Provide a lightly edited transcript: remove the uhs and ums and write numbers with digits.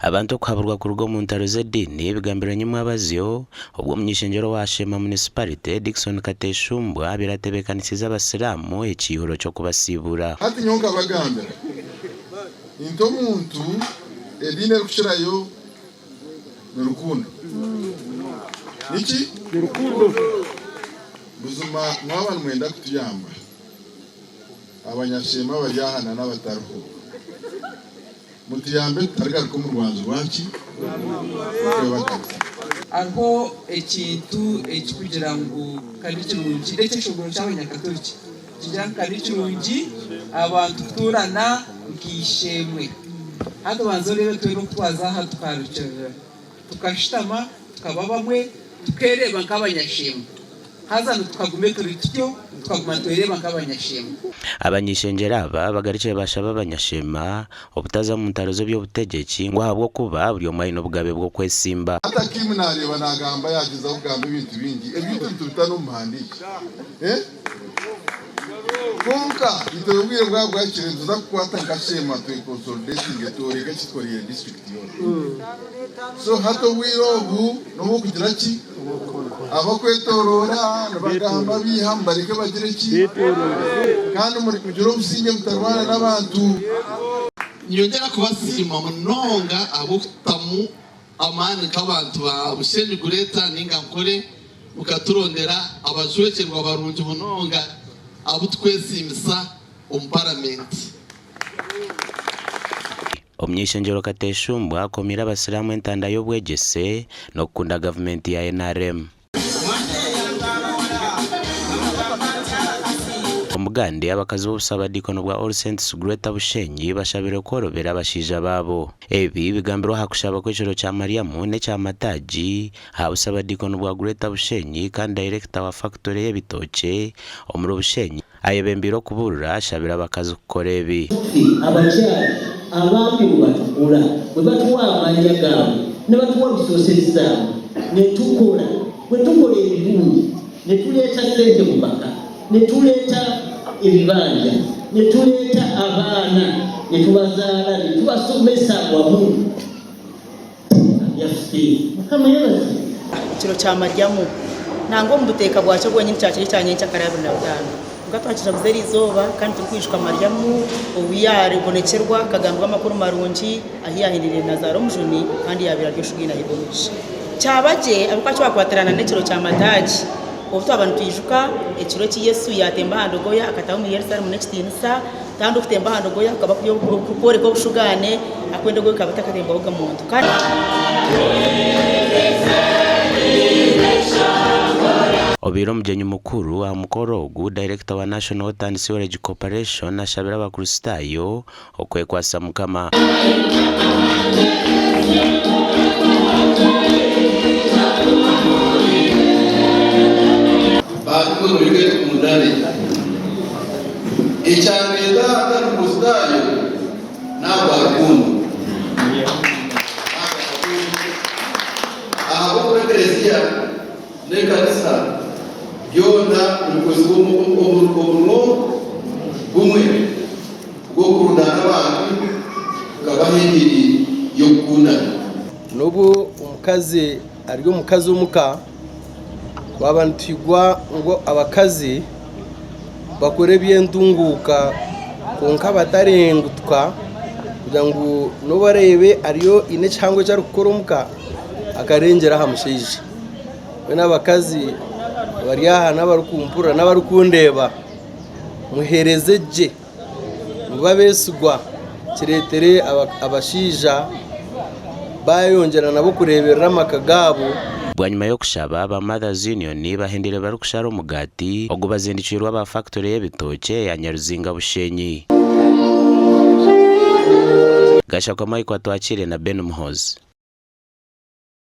Abantu okuhaburwa kuruga omu ntaro z'ediini bigambirwe nyimwabazyo obwo omuny'ishengyero wa Sheema Municipality, Dickson Kateshumbwa abaire atebeekanisiize abasiraamu ekiihuro ky'okubasiibura. Hati nyowe nkabagambira nti, Omuntu ediini erikukirayo ni rukundo. Niki? Buzima mwaba nimwenda kutuyamba, abanyasheema abari aha na n'abatariho, mutuyambe tutarigaruka omu rwanju rwaki? Rw'okwebaganisa. Hariho ekintu ekirikugira ngu ka ni kirungi, n'ekyeshongoro ky'Abanyakaturiki nikigira ngu ka ni kirungi abantu kutuurana nk'eishe-emwe. Hati banza oreebe twena oku twaza aha tukarukirira, tukashutama tukaba bamwe, tukeereeba nk'abanyasheemwe. Haza nu tukagume turi tutyo, tukaguma nitwereeba nk'abanyasheema. Abany'ishengyero aba bagarukire baashaba abanyasheema obutaza omu ntaro z'eby'obutegyeki ngu ahabw'okuba buri omwe aine obugabe bw'okwesimba. Hati Akim nareeba nagamba yagyezaho kugamba ebintu bingi ebyaitu nitubita n'omubuhandiike eh kwonka itwe obwire bwaba bwahikire nituza kukwata nka Sheema twe consolidatinge tworeke eki tukoreire district yoona so hati obwire obu n'obwokugira ki? Abakwetoroora nibagamba baiha mubareke bagire ki? Kandi mugire obusingye mutarwana n'abantu. Ninyongyera kubasiima munonga ahabw'okutamu amaani nk'abantu ba Bushenyi Greater ninga Nkore mukaturondera abajwekyerwa barungi munonga abu tukwesiimisa omu Paramenti. Omuny'eishengyero Kateshumbwa akomiire abasiraamu entanda y'obwegyese n'okukunda gavumenti ya nrm. Omugande, abakazi b'obusabadiikono bwa All Saints Greater Bushenyi bashabirwe kworobera abashaija baabo. Ebi bigambirwe aha kushaba kw'ekiro kya Mariamu n'ekya Mataagi aha busabadiikono bwa Greater Bushenyi kandi dayirekita wa fakitore y'ebitookye omuri Bushenyi, Ayebembeire okubuurira ashabire abakazi kukora ebi. Ffe abakyala, abaami bwe batukora, bwe batuwa amanya gaabwe, nibatuwa resources zaabwe netukora, bwe tukora ebirungi netureeta sente mu maka, netureeta ebibanja, netureeta abaana netubazaara netubasomesa wamu. Byaffe. Mukama yebazibwe. Ekiro kya Maryamu, nangwa omu buteeka bwakyo bwonyini kyakiro ekya nyencakare 25. Kwonka twakiraguza eri izooba kandi turikwijuka Maryamu obu yaabonekyerwa akagambirwa amakuru marungi ahu yaahinduriire Nazaara omujuni kandi yaabaire ari oshugaine aheebwa omugisha. Kyaba gye ahabw'okuba kyakwatirana n'ekiro kya Mataagi obu twaba nitwijuka ekiro eki Yesu yaatemba aha ndogoya akataaha omuri Yerusaalemu n'ekitiinisa. Kandi okutemba aha ndogoya kukaba kuri okworeka obushugaane ahakuba endogoya ekaba etakatembwahoga muntu. Kandi. Obaire omugyenyi mukuru aha mukoro ogu, Dayirekita wa National Water and Sewerage Corporation ashabire abakristaayo okwekwatsa Mukama. Bantu mwe mureke tukundane. Ekyandeeta aha ntari Mukristaayo n'ahabwa rukundo. N'ahabwa rukundo ahabw'okuba ekereziya n'ekanisa byona nibikozibwa omurimo gumwe gw'okurundaana abantu tukabaha engiri y'okukundana. N'obu omukazi ari omukazi omuka, twaba nituhigwa ngu abakazi bakore eby'entunguuka kwonka batarengutuka kugira ngu n'obu areebe ariyo haine ekihango eki arikukora omuka akarengyera aha mushaija. Mbwenu abakazi abari aha n'abarikumpurira n'abarikundeeba muheereze gye, mube abeesigwa kireetere abashaija baayongyera nabo kureeberera amaka gaabo. Bwanyima y'okushaba, aba Mothers Union bahendire barikushara omugaati ogu bazindikiirwe aba fakitore y'ebitookye eya Nyaruzinga Bushenyi. Gashakwa Michael Atwakiire na Ben Muhoozi.